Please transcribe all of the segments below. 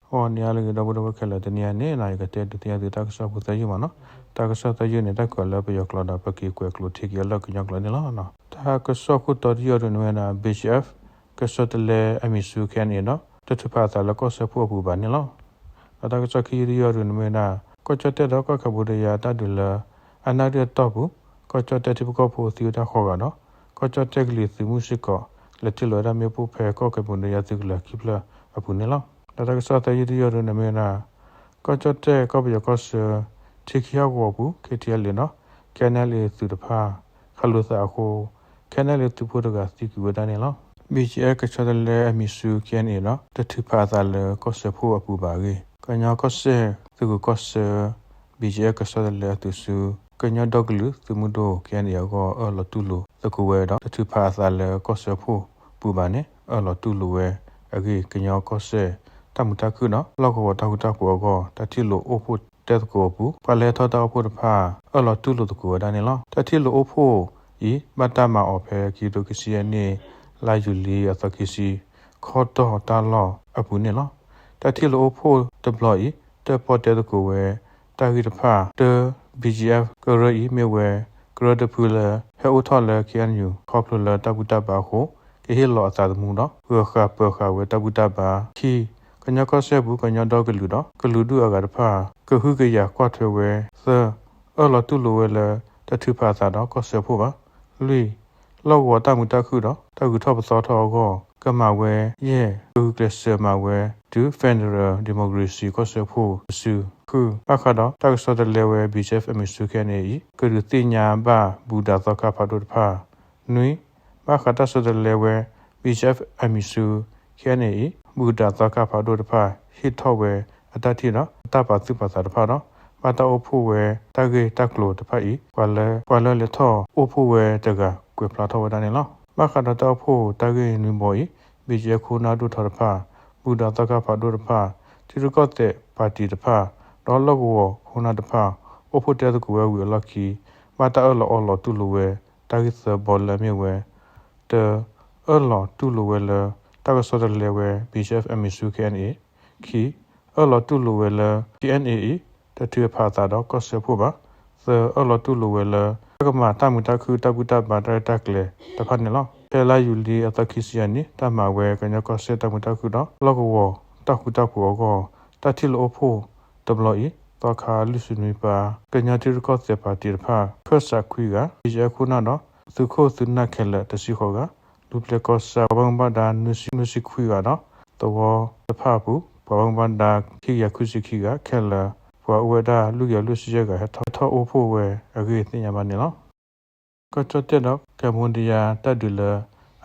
ဂီၤနံၤဟါလၢအဂ့ၤ ဒီပုၢ်ဝဲၢ်ခဲလၢာ်, တနံၤအံၤန့ၣ် ယကတဲဒုးသ့ၣ်ညါသုတၢ်ကစီၣ်ဖိသၢယုၢ်မးနီၤ. တၢ်ကစီၣ်သၢယုၢ်န့ၣ် တၢ်ကွဲးလၢပယီၤကျိာ်ဒီး ပက့ၤကွဲးကျိးထံက့ၤအလၢကညီကျိာ်န့ၣ်လီၤ. တၢ်ကစီၣ်ခိၣ်တီတယုၢ်အံၤဒုးန့ၣ်မ့ၢ်ဝဲဒၣ် BGF ကဆီတလဲအမံၤဆူ KNA ဒီး တထုးဖးအသးလၢကီၢ်စၢဖှိၣ်အပူၤဘၣ်န့ၣ်လီၤ. ဒီးတၢ်ကစီၣ်ခံယုၢ်တယုၢ်အံၤဒုးန့ၣ်မ့ၢ်ဝဲဒၣ် ကီၢ်ကၠီၣ်တဲၣ်ဒီးကီၢ်ခဲၣ်ဘိဒံယါတၢ်ဒုးလၢ အနၣ်ရံၣ်အတီၢ်ပူၤ ကီၢ်ကၠီၣ်တဲၣ်ထံဖိကီၢ်ဖိသံဝဲဒၣ်ဃိးဂၤဒီး ကီၢ်ကၠီၣ်တဲၣ်ကလံၤသုးမုၢ်စ့ၢ်ကီး လဲၤတ့ၢ်လီၤဝဲဒၣ်မ့ၣ်ပိၢ်ဖဲကီၢ်ခဲၣ်ဘိဒံယါသုးကလၢၤခံဖျၢၣ်အပူၤန့ၣ်လီၤ. ဒီးတၢ်ကစီၣ်သၢယုၢ်တယုၢ်အံၤဒုးန့ၣ်မ့ၢ်ဝဲဒၣ် ကီၢ်ကၠီၣ်တဲၣ်ကီၢ်ပယီၤကီၢ်ဆၢ ထံခံဟီၣ်ကဝီၤပူၤ KTLA ဒီး KNLA သုးတဖၣ် ခးလိာ်သးအဃိ KNLA သုးဖိတဂၤသံကွံာ်ဝဲဒၣ်န့ၣ်လီၤ. BGF ကဆီတလဲအမံၤဆူ KNA ဒီး တထုးဖးအသးလၢကီၢ်စၢဖှိၣ်အပူၤဘၣ်အဂ့ၢ် ကညီကီၢ်စဲၣ်သုးခိၣ်ကီၢ်ဆၢ BGF ကဆီတလဲအသုးဆူ ကညီဒီကလုာ်သုးမုၢ်ဒိၣ် KNA အဂီၢ် အၢၣ်လီၤတူၢ်လိာ်သကိးဝဲဒီး တထုးဖးအသးလၢကီၢ်စၢဖှိၣ်ပူၤဘၣ်န့ၣ် အၢၣ်လီၤတူၢ်လိာ်ဝဲအဂ့ၢ် ကညီကီၢ်စဲၣ်တၢ်မုာ်တၢ်ခုၣ်ဒီး လီၢ်ကဝီၤတၢ်ဃူတၢ်ဖိးအဂီၢ် တၢ်ထံၣ်လိာ်အိၣ်ဖှိၣ်တဲသကိးအပူၤ ပှၤလၢဟဲထီၣ်တၢ်အိၣ်ဖှိၣ်တဖၣ် အၢၣ်လီၤတူၢ်လိာ်သကိးဝဲဒၣ်န့ၣ်လီၤ. တၢ်ထံၣ်လိာ်အိၣ်ဖှိၣ်အံၤ ဘၣ်တၢ်မၤအီၤဖဲခံကထိခံဆံယဲၢ်နံၣ် လါယူၤလံအသီခံဆံ ခီတီၢ်တၢ်လီၢ်အပူၤန့ၣ်လီၤ. တၢ်ထံၣ်လိာ်အိၣ်ဖှိၣ်တဘျီအံၤ တၢၣ်ပီၣ်တဲသကိးဝဲ တၢ်ဂ့ၢ်တဖၣ် တၢ BGF ကရၢအံၤ မ့ၢ်ဝဲ ကရၢတဖုလၢ ဟဲအိၣ်ထီၣ်လၢ KNU ခီဖျိလၢတၢ်ဘူၣ်တၢ်ဘါအဃိ ကဟ့ၣ်လီၤအသးသမူဒီး ဂၢၤဃာ်ပၢၤဃာ်ဝဲတၢ်ဘူၣ်တၢ်ဘါ ခံ ကညီကီၢ်စဲၣ်ပူၤ ကညီဒီကလုာ်ဒီး ကလုာ်ဒူၣ်အဂၤတဖၣ် ကဟုကယာ်ကွၢ်ထွဲဝဲ သၢ အၢၣ်လီၤတူၢ်လိာ်ဝဲလၢ တထုးဖးအသးဒီးကီၢ်စၢဖှိၣ်ဘၣ် လွံၢ် လီၢ်ကဝီၤတၢ်မုာ်တၢ်ခုၣ်ဒီး တၢ်ဂုၤထီၣ်ပသီထီၣ်အဂီၢ် ကမၤဝဲ ယဲၢ် ကဂုာ်ကျဲးစၢးမၤဝဲ တုၤ Federal Democracy ကီၢ်စၢဖှိၣ်တစု ဃု ဘၣ်ဃးဒီးတၢ်ကဆီတလဲဝဲ BGF အမံၤဆူ KNA အံၤ ကဒုးသ့ၣ်ညါဘၣ်ဘူးဒးသီခါဖးဒိၣ်တဖၣ် နွံ ဘၣ်ဃးတၢ်ဆီတလဲဝဲ BGF အမံၤဆူ KNA အံၤ ဘူးဒးသီခါဖးဒိၣ်တဖၣ် ဟ့ၣ်ထီၣ်ဝဲအတၢ်ထံၣ်ဒီး အတၢ်ပာ်သူၣ်ပာ်သးတဖၣ်ဒီး ဘၣ်တၢ်အိၣ်ဖှိၣ်ဝဲတၢ်ဂ့ၢ်တၢ်ကျိၤတဖၣ်အံၤ ပှၤလၢ ပှၤလၢလဲၤထီၣ်အိၣ်ဖှိၣ်ဝဲတဂၤ ကွဲးဖျါထီၣ်ဝဲဒၣ်န့ၣ်လီၤ. ဘၣ်ဃးဒီးတၢ်အိၣ်ဖှိၣ်တၢ်ဂ့ၢ်နွံဘီအံၤ BGF ခိၣ်နၢ်ဒိၣ်ထီတဖၣ် ဘူးဒးသီခါဖးဒိၣ်တဖၣ် ထံရူၢ်ကီၢ်သဲးပၣ်တံၣ်တဖၣ် ဒီးလီၢ်ကဝီၤခိၣ်နၢ်တဖၣ် အိၣ်ဖှိၣ်တဲသကိးဝဲဝံၤအလီၢ်ခံ ဘၣ်တၢ်အၢၣ်လီၤအီလီၤတူၢ်လိာ်ဝဲ တၢ်ဂ့ၢ်သၢဘီလၢအမ့ၢ်ဝဲ တၢ အၢၣ်လီၤတူၢ်လိာ်ဝဲလၢ တၢ်ကဆီတလဲဝဲ BGF အမံၤဆူ KNA ခံ အၢၣ်လီၤတူၢ်လိာ်ဝဲလၢ KNA အံၤ တထုးဖးအသးဒီးကီၢ်စၢဖှိၣ်ဘၣ် သၢ အၢၣ်လီၤတူၢ်လိာ်ဝဲလၢ တၢ်ကမၤတၢ်မုာ်တၢ်ခုၣ်တၢ်ဘူၣ်တၢ်ဘါတၢ်ရဲၣ်တၢ်ကျဲၤတဖၣ်န့ၣ်လီၤ. ဖဲလါယူၤလံအသီခံဆံယဲၢ်နံၣ် တၢ်မၤဝဲကညီကီၢ်စဲၣ်တၢ်မုာ်တၢ်ခုၣ်ဒီး လီၢ်ကဝီၤတၢ်ဃူတၢ်ဖိးအဂီၢ် တၢ်ထံၣ်လိာ်အိၣ်ဖှိၣ်တဘျီအံၤ သီခါလွံၢ်ဆံနွံပၢ ကညီထံရူၢ်ကီၢ်သဲးပၣ်တံၣ်တဖၣ် ခၢၣ်စးခွံဂၤ BGF ခိၣ်နၢ်ဒီး သုးခိၣ်သုးနၢ်ခဲလၢာ်တဆံဃိးဂၤ လူၤပျဲၢ်ကီၢ်ဆၣ်ပှၤဘၣ်မူဘၣ်ဒါနွံဆံခွံဂၤဒီး သဝီတဖၣ်အပူၤ ပှၤဘၣ်မူဘၣ်ဒါခံကယၤခွံဆံခံဂၤ ခဲလၢာ် ပှၤအိၣ်ဝဲဒၣ်လွံၢ်ကယၤလွံၢ်ဆံယဲၢ်ဂၤ ဟဲထီၣ်အိၣ်ဖှိၣ်ဝဲအဂ့ၢ်သ့ၣ်ညါဘၣ်န့ၣ်လီၤ. ကီၢ်ကၠီၣ်တဲၣ်ဒီး Cambodia တၢ်ဒုးလၢ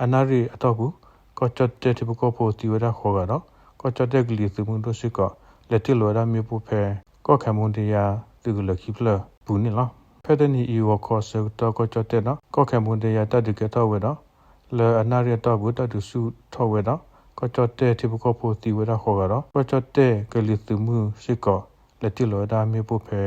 အနၣ်ရံၣ်အတီၢ်ပူၤ ကီၢ်ကၠီၣ်တဲၣ်ထံဖိကီၢ်ဖိသံဝဲဒၣ်ဃိးဂၤဒီး ကီၢ်ကၠီၣ်တဲၣ်ကလံၤသုးမုၢ်ဒိၣ်စ့ၢ်ကီး လဲၤတ့ၢ်လီၤဝဲဒၣ်မ့ၣ်ပိၢ်ဖဲ ကီၢ် Cambodia သုးကလၢၤခံဖျၢၣ်ပူၤန့ၣ်လီၤ. ဖဲတနံၤအံၤဂီၤခီဆၢကတီၢ် ကီၢ်ကၠီၣ်တဲၣ်ဒီး ကီၢ် Cambodia တၢ်ဒုးကဲထီၣ်ဝဲဒီး လၢအနၣ်ရံၣ်အတီၢ်ပူၤ တၢ်ဒုးဆူၣ်ထီၣ်ဝဲဒီး ကီၢ်ကၠီၣ်တဲၣ်ထံဖိကီၢ်ဖိသံဝဲဒၣ်ဃိးဂၤဒီး ကီၢ်ကၠီၣ်တဲၣ်ကလံၤသုးမုၢ်စ့ၢ်ကီး လဲၤတ့ၢ်လီၤဝဲဒၣ်မ့ၣ်ပိၢ်ဖဲ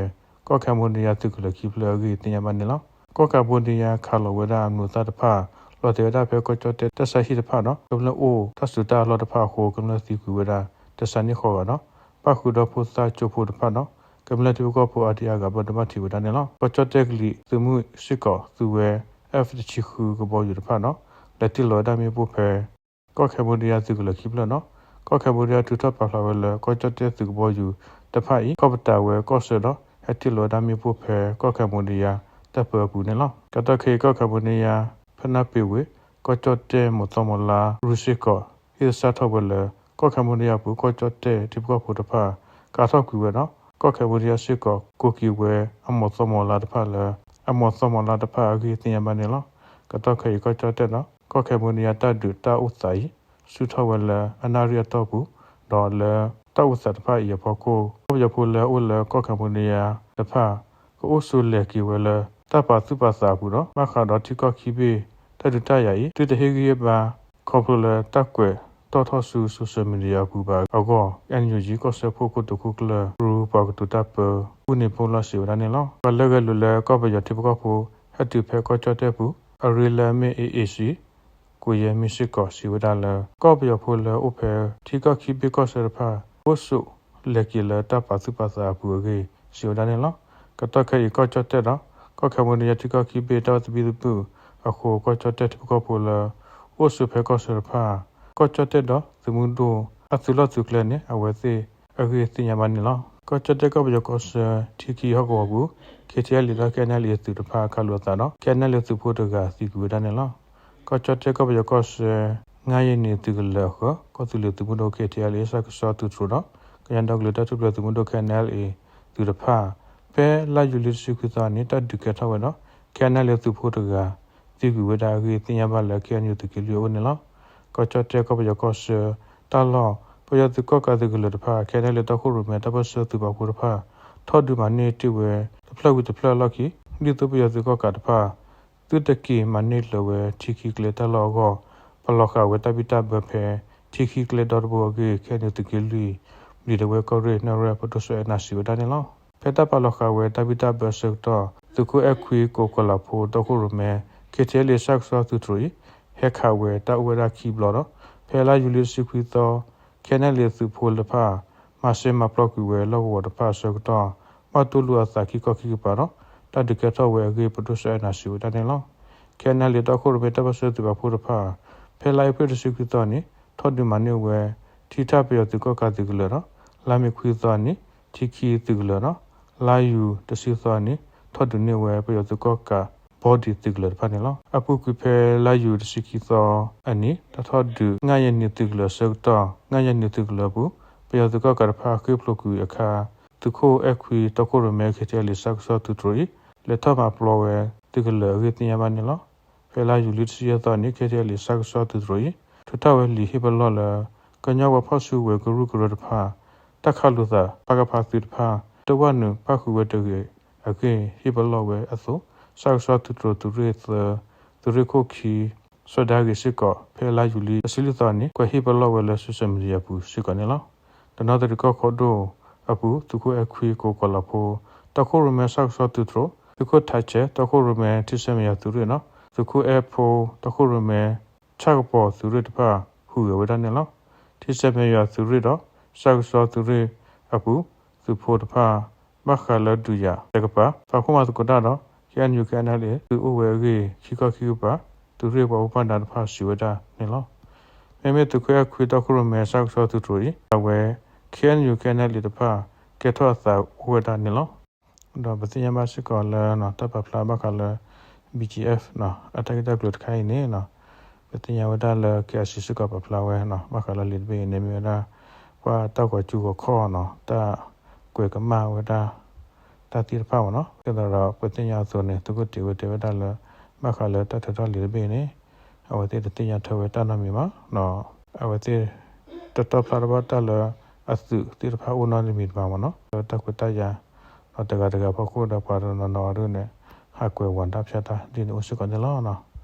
ကီၢ် Cambodia သုးကလၢၤခံဖျၢၣ်အဂ့ၢ်သ့ၣ်ညါဘၣ်န့ၣ်လီၤ. ကီၢ် Cambodia ခးလီၤဝဲဒၣ်အမျိာ်သၣ်တဖၣ် လီၤတဲာ်ဝဲဒၣ်ဖဲကီၢ်ကၠီၣ်တဲၣ်တၢ်ဆါဟံၣ်တဖၣ်ဒီး ကမျၢၢ်အိၣ်တၢ်စုးတၢ်အလီၢ်တဖၣ်အဃိ ကမျၢၢ်သံကွံာ်ဝဲဒၣ် တၢ်ဆါန့ၢ်ဃိးဂၤဒီး ဘၣ်ဃုာ်ဒီးဖိသၣ်ကၠိဖိတဖၣ်ဒီး ကမျၢၢ်ထံဖိကီၢ်ဖိအါဒံအါဂၤ ဘၣ်ဒိဘၣ်ထံးဝဲဒၣ်န့ၣ်လီၤ. ကီၢ်ကၠီၣ်တဲၣ်ကလံၤသုးမုၢ်စ့ၢ်ကီး သူဝဲ F တဆံဃုကဘီယူၤတဖၣ်ဒီး လဲၤတ့ၢ်လီၤဝဲဒၣ်မ့ၣ်ပိၢ်ဖဲ ကီၢ် Cambodia သုးကလၢၤခံဖျၢၣ်ဒီး ကီၢ် Cambodia ထုးထီၣ်ပာ်ဖျါဝဲလၢ ကီၢ်ကၠီၣ်တဲၣ်သုးကဘီယူၤတဖၣ်အံၤ ခီၣ်ပတာ်ဝဲကီၢ်ဆၢဒီး ဟဲတ့ၢ်လီၤဝဲဒၣ်မ့ၣ်ပိၢ်ဖဲ ကီၢ် Cambodia တၢ်ပၢအပူၤန့ၣ်လီၤ. ကတီၢ်ခဲအံၤ ကီၢ် Cambodia ဖဲနၢ်ပ့ၤဝ့ၤ ကီၢ်ကၠီၣ်တဲၣ်မီၢ်သီမီၢ်လါရူၢ်စ့ၢ်ကီး ဟ့ၣ်သဆၣ်ထီၣ်ဝဲလၢ ကီၢ် Cambodia ပူၤ ကီၢ်ကၠီၣ်တဲၣ်ထံဖိကီၢ်ဖိတဖၣ် ကၤထီၣ်ကွံာ်ဝဲဒီး ကီၢ် Cambodia စ့ၢ်ကီး ကိးက့ၤဝဲအမီၢ်သီမီၢ်လါတဖၣ်လၢ အမီၢ်သီမီၢ်လါတဖၣ်အဂ့ၢ်သ့ၣ်ညါဘၣ်န့ၣ်လီၤ. ကတီၢ်ခဲအံၤ ကီၢ်ကၠီၣ်တဲၣ်ဒီး ကီၢ် Cambodia တၢ်ဒုးတၢ်အိၣ်သးအံၤ ဆူၣ်ထီၣ်ဝဲလၢအနၣ်ရံၣ်အတီၢ်ပူၤ ဒီးလၢတၢ်အိၣ်သးတဖၣ်အံၤအဖီခိၣ် ကီၢ်ပယီၤဖိလၢအအိၣ်လၢကီၢ် Cambodia တဖၣ် ကအိၣ်ဆူၣ်လဲၤက့ၤဝဲလၢ တၢ်ပာ်သူၣ်ပာ်သးအပူၤဒီး ဘၣ်ဃးဒီးထံကီၢ်ခံဘ့ၣ်တၢ်ဒုးတၢ်ယၤအံၤ သုတဟ့ၣ်ဂံၢ်ဟ့ၣ်ဘါ ခီဖျိလၢတၢ်ကွဲးတီၣ်ထီၣ်ဆူ social media အပူၤဘၣ်အဂီၢ် NUG ကီၢ်စၢဖှိၣ်ခိၣ်တခူၣ်ကျၢၢ် ရူပှၤကတိၤတၢ်ပၢ အူန့ၣ်ဖိလီၢ်စံးဝဲဒၣ်န့ၣ်လီၤ. ပှၤလၢဂဲၤလိာ်လၢကီၢ်ပယီၤထံဖိကီၢ်ဖိ ဟဲတုၤဖဲကီၢ်ကၠီၣ်တဲၣ်ပူၤ အရ့လၢအမ့ၢ် A A C ကိးယဲၢ်မံၤစ့ၢ်ကီးစံးဝဲဒၣ်လၢ ကီၢ်ပယီၤဖိလၢအိၣ်ဖဲထံကီၢ်ခံဘ့ၣ်ကီၢ်ဆၢတဖၣ် အိၣ်ဆိးလဲၤက့ၤလၢတၢ်ပာ်သူၣ်ပာ်သးအပူၤအဂ့ၢ် စံးဝဲဒၣ်န့ၣ်လီၤ. ကတီၢ်ခဲအံၤ ကီၢ်ကၠီၣ်တဲၣ်ဒီး ကီၢ်ခဲမုၢ်နံၤယဲၢ်ထံကီၢ်ခံဘ့ၣ် တၢ်အိၣ်သဘံၣ်သဘုၣ်အဃိ ကီၢ်ကၠီၣ်တဲၣ်ထံဖိကီၢ်ဖိလၢ အိၣ်ဆိးဖဲကီၢ်ဆၢတဖၣ် ကီၢ်ကၠီၣ်တဲၣ်ဒီးသုးမုၢ်ဒိၣ် အသုးလီၢ်သုးကျဲန့ၣ် အဝဲသ့ၣ်အဂ့ၢ်သ့ၣ်ညါဘၣ်န့ၣ်လီၤ. ကီၢ်ကၠီၣ်တဲၣ်ကီၢ်ပယီၤကီၢ်ဆၢ ထံခံဟီၣ်ကဝီၤပူၤ KTLA ဒီး KNLA သုးတဖၣ်ခးလိာ်အသးဒီး KNLA သုးဖိတဂၤသံကွံာ်ဝဲဒၣ်န့ၣ်လီၤ. ကီၢ်ကၠီၣ်တဲၣ်ကီၢ်ပယီၤကီၢ်ဆၢ ငါးရ့ၣ်နံၤသုးကလၢၤအဃၢၤ ကီၢ်သူလ့ၤသုးမုၢ်ဒိၣ် KTLA ဆၣ်ကဆီသုးတြိၤဒီး ကညီဒီကလုာ်တၢ်ထူၣ်ဖျဲးသုးမုၢ်ဒိၣ် KNLA သုးတဖၣ် ဖဲလါယူၤလံတဆံခွံသီန့ၣ် တၢ်ဒုးကဲထီၣ်ဝဲဒီး KNLA သုးဖိတဂၤ သံကွံာ်ဝဲဒၣ်အဂ့ၢ်သ့ၣ်ညါဘၣ်လၢ KNU သုးက့လွံၢ်အအိၣ်န့ၣ်လီၤ. ကီၢ်ကၠီၣ်တဲၣ်ကီၢ်ပယီၤကီၢ်ဆၢ တၢ်လီၢ် ပယီၤသုးကီၣ်ကးသုးကလၢၤတဖၣ် KNLA တီခိၣ်ရိၣ်မဲတၢ်ပၢၢ်ဆၢသုးပာ်ဖှိၣ်တဖၣ် ထီၣ်ဒုးမၤန့ၢ်တ့ၢ်ဝဲ တဖျၢၣ်ဝံၤတဖျၢၣ်အလီၢ်ခံ ဒ်သိးပယီၤသုးကီၣ်ကးတဖၣ် သုတက့ၤမၤန့ၢ်လၢၤဝဲထံခံကျဲတၢ်လီၢ်အဂီၢ် ပလီၤဃာ်ဝဲတၢ်ဘံၣ်တၢ်ဘၢဖဲ ထံခံကျဲဒီတဘိအဂ့ၢ် KNU သုးက့လွံၢ် ဘျံးဒဝဲၢ်ကီၢ်ရ့ၣ် နၢ်ရဲၣ် ပဒိၣ်စီၤအဲၣ်နၤစံးဝဲဒၣ်န့ၣ်လီၤ. ဖဲတၢ်ပာ်လီၤဃာ်ဝဲတၢ်ဘံၣ်တၢ်ဘၢအဆၢကတီၢ် သုးခိၣ်အဲၣ်ခွံကိးကီၤလၤဖိတီခိၣ်ရိၣ်မဲ KTLA ဆၣ်ကဆီသုးတြိၤအံၤ ဟဲခးဝဲတၢ်အိၣ်ဝဲဒၣ်ခံဘျီဒီး ဖဲလါယူၤလံတဆံခွံသီ KNLA သုးဖိတဖၣ် မၤစဲမၤပျီကွံာ်ဝဲလီၢ်ကဝီၤတဖၣ်အဆၢကတီၢ် ဘၣ်တူၢ်လိာ်အသးခံခီခံကပၤဒီး တၢ်ဒုးကဲထီၣ်ဝဲအဂ့ၢ် ပဒိၣ်စီၤအဲၣ်နၤစံးဝဲဒၣ်န့ၣ်လီၤ. KNLA တီခိၣ်ရိၣ်မဲတၢ်ပၢၢ်ဆၢသုးပာ်ဖှိၣ်တဖၣ် ဖဲလါအ့ဖြ့ၣ်တဆံခွံသီန့ၣ် ထီၣ်ဒုးမၤန့ၢ်ဝဲ ထံထၣ်ပယီၤသုးကီၣ်ကးသုးကလၢၤဒီး လါမ့ၤခွံသီန့ၣ် ထံခံသုးကလၢၤဒီး လါယူၤတဆံသီန့ၣ် ထီၣ်ဒုးန့ၢ်ဝဲပယီၤသုးကီၣ်ကး ဘီဒံးသုးကလၢၤတဖၣ်န့ၣ်လီၤ. အပူၤကွံာ်ဖဲလါယူၤတဆံခံသီအနံၤ တၢ်ထီၣ်ဒုး ငါးရ့ၣ်နံၤသုးကလၢၤအဆၢကတီၢ် ငါးရ့ၣ်နံၤသုးကလၢၤအပူၤ ပယီၤသုးကီၣ်ကးတဖၣ်ဃ့ၢ်ဖျိးကွံာ်အခါ သုးခိၣ်အဲၣ်ခွံတီခိၣ်ရိၣ်မဲ KTLA ဆၣ်ကဆီသုးတြိၤအံၤ လဲၤထီၣ်မၤပျီဝဲသုးကလၢၤအဂ့ၢ်သ့ၣ်ညါဘၣ်န့ၣ်လီၤ. ဖဲလါယူၤလံတဆံယဲၢ်သီန့ၣ် KTLA ဆၣ်ကဆီသုးတြိၤအံၤ ထုးထီၣ်ဝဲလံာ်ဟ့ၣ်ပလီၢ်လၢ ကညီပှၤဖီၣ်စုကဝဲၤကရူၢ်ကရၢတဖၣ် တၢ်ခးလိာ်သး ပကဖ သုးတဖၣ် တဝၢ်နုာ်ပၣ်ဃုာ်ဝဲတဂ့ၤအဂ့ၢ် ဟ့ၣ်ပလီၢ်ဝဲအသိး ဆၣ်ကဆီသုးတြိၤသုးရ့ၣ်သၢ သုးရ့ၣ်ခိၣ်ခံ စီၤဒၤဂ့ၤစ့ၢ်ကီး ဖဲလါယူၤလံတဆံလွံၢ်သီန့ၣ် ကွဲးဟ့ၣ်ပလီၢ်ဝဲလၢ social media အပူၤစ့ၢ်ကီးန့ၣ်လီၤ. တနီသရံၣ်ကီၢ်ခိၣ်ဒိၣ်အပူၤ သုးခိၣ်အဲၣ်ခွံကိးကီၤလၤဖိ တီခိၣ်ရိၣ်မဲဆၣ်ကဆီသုးတြိၤ သုးခိၣ်ထးဆဲး တီခိၣ်ရိၣ်မဲထံဆဲမဲာ်ယွၤသုးရ့ၣ်ဒီး သုးခိၣ်အဲၣ်ဖိ တီခိၣ်ရိၣ်မဲ ဆၣ်ကပီၤသုးရ့ၣ်တဖၣ် ဟူးဂဲၤဝဲဒၣ်န့ၣ်လီၤ. ထံဆဲမဲာ်ယွၤသုးရ့ၣ်ဒီး ဆၣ်ကဆီသုးရ့ၣ်အပူၤ သုးဖိတဖၣ် ဘၣ်ဃးလၢဒုးယၤတကပၤ ပာ်ဖှိၣ်မၤသကိးတၢ်ဒီး KNU KNLA သုးအိၣ်ဝဲအဂ့ၢ် ခံခီခံကပၤ သုးရ့ၣ်ပှၤဘၣ်မူဘၣ်ဒါတဖၣ်စံးဝဲဒၣ်န့ၣ်လီၤ. မ့မ့ၢ်သုးခိၣ်အဲၣ်ခွံတီခိၣ်ရိၣ်မဲဆၣ်ကဆီသုးတြိၤအံၤ အဝဲ KNU KNLA တဖၣ် ကဲထီၣ်အသးအိၣ်ဝဲဒၣ်န့ၣ်လီၤ. ဒီးပသ့ၣ်ညါဘၣ်စ့ၢ်ကီးလၢ တၢ်ပာ်ဖျါဘၣ်ဃးလၢ BGF အတၢ်ဂ့ၢ်တၢ်ကျိၤတခါအံၤန့ၣ် ပသ့ၣ်ညါဝဲဒၣ်လၢ KIC စ့ၢ်ကီးပာ်ဖျါဝဲ ဘၣ်ဃးလၢလံာ်တဘ့ၣ်အံၤန့ၣ် မ့ၢ်ဝဲဒၣ် ပှၤတၢ်ဂီၤကူဂီၤခီၣ်နီၤ တၢ်ကွဲးကမၣ်ဝဲဒၣ် တၢ်သ့ၣ်တဖၣ်မ့ၢ်နီၤ ဒ်သိးဒီးပသ့ၣ်ညါအသိးန့ၣ် သုးခိၣ်တ့ၤဝဲတဲဝဲဒၣ်လၢ ဘၣ်ဃးလၢတၢ်ထုးထီၣ်လံာ်တဘ့ၣ်န့ၣ် အဝဲသ့ၣ်တသ့ၣ်ညါထွဲဝဲတၢ်နီတမံၤဘၣ် အဝဲသ့ၣ် တတီၢ်ဖျါထီၣ်ဘၣ်တၢ်လၢအသုးသ့ၣ်တဖၣ်အိၣ်နီတမံၤတမံၤမ့ၢ်နီၤ လၢတၢ်ခွဲးတၢ်ယာ် ဒီးတဂၤတဂၤဖီခိၣ်ဒီးပှၤတနီၤနီၤဒ်န့ၣ် ဟးကွဲးဝးတၢ်ဖၠၣ်တၢ်ဒ်န့ၣ်အိၣ်စ့ၢ်ကီးန့ၣ်လီၤ.